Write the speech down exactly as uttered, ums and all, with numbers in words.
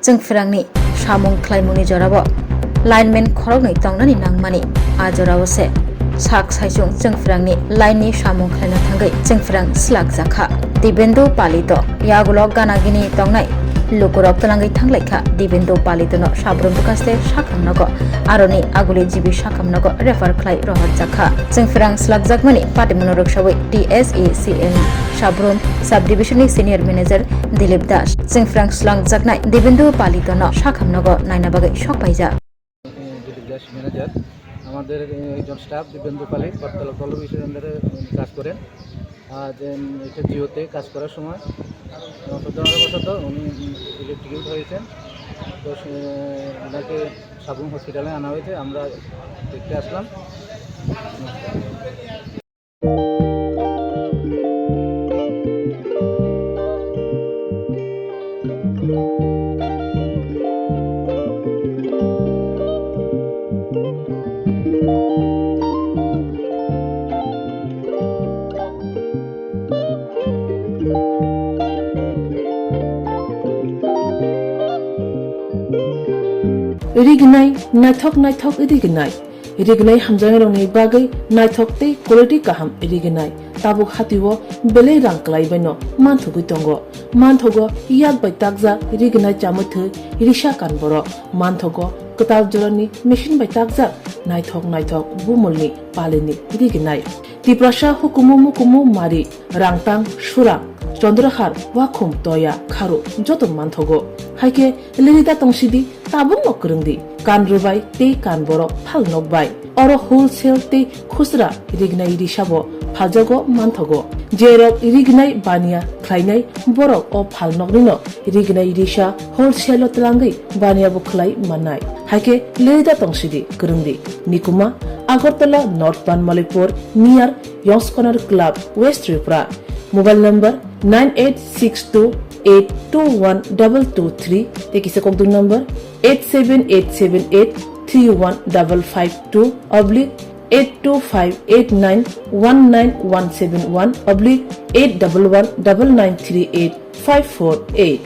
Chwngphrangni samung khlaimungni jorao lineman khoroknwi tongnani nangmani. A jorao se sak saichung Chwngphrangni line ni samung khlaina thangwi Chwngphrang swlakjakha. Dibendu Palito yagulo gana gini tongnai lukurok twlangwi thanglaikha. Dibendu Palitono sabrum bwkhaste sakhamnogo, aroni aguli G B sakhamnogo refer khlai rohorjakha. Chwngphrang swlakjakmani patimungno rwksawi T S E C L Sabrum Sub Division ni Senior Manager Dilip Das, Chwngphrang swlangjaknai Dibendu Palitono sakhamnogo naina bagwi sok paijak. Dilip Das manager. আমাদের, এ, একজন স্টাফ দিব্যেন্দু পালিত বটতলা তলবিষের আন্ডারে উনি কাজ করেন। আর যে, উম, এটা জিওতে কাজ করার সময়, আহ, দুর্ঘটনাবশত উনি, উম, ইলেকট্রিকিউট হয়েছেন। তো সে, ওনাকে সাবরুম হসপিটালে আনা হয়েছে, আমরা দেখতে আসলাম। Rignai, naithok naithok rignai. Rignai hamjaknairokni bagwi naithok tei quality kaham rignai. Tabuk hatio belai rang kwlaibaino manthogwi tongo. Manthogo yak bai takjak rignai chamwi thwi risa kan borok. Manthogo kwtal jorani machine bai takjak naithok naithok bumulni palini rignai. Tiprasa hukumu mukumu mari, rangtang, surang, chondrahar, wakhum, toya, kharu joto manthogo. Haikhe lerida tongsidi, tabukno kwrwngdi, kan rwbai tei kan borok phalnok bai. Oro wholesale tei khusra rignai risabo phaljago manthogo. Jerok rignai baniya khlainai borok o phalnoknino rignai risa wholesale o twlangwi baniyabo khlai mannai. Haikhe lerida tongsidi, kwrwngdi. Nikuma, Agartala North Banmalipur, near Yongskonar Club, West Tripura. Mobile number nine eight six two eight two one double two three, tei kisa kokdwng number eight seven eight seven eight three one double five two oblique eight two five eight nine one nine one seven one oblique eight double one double nine three eight five four eight.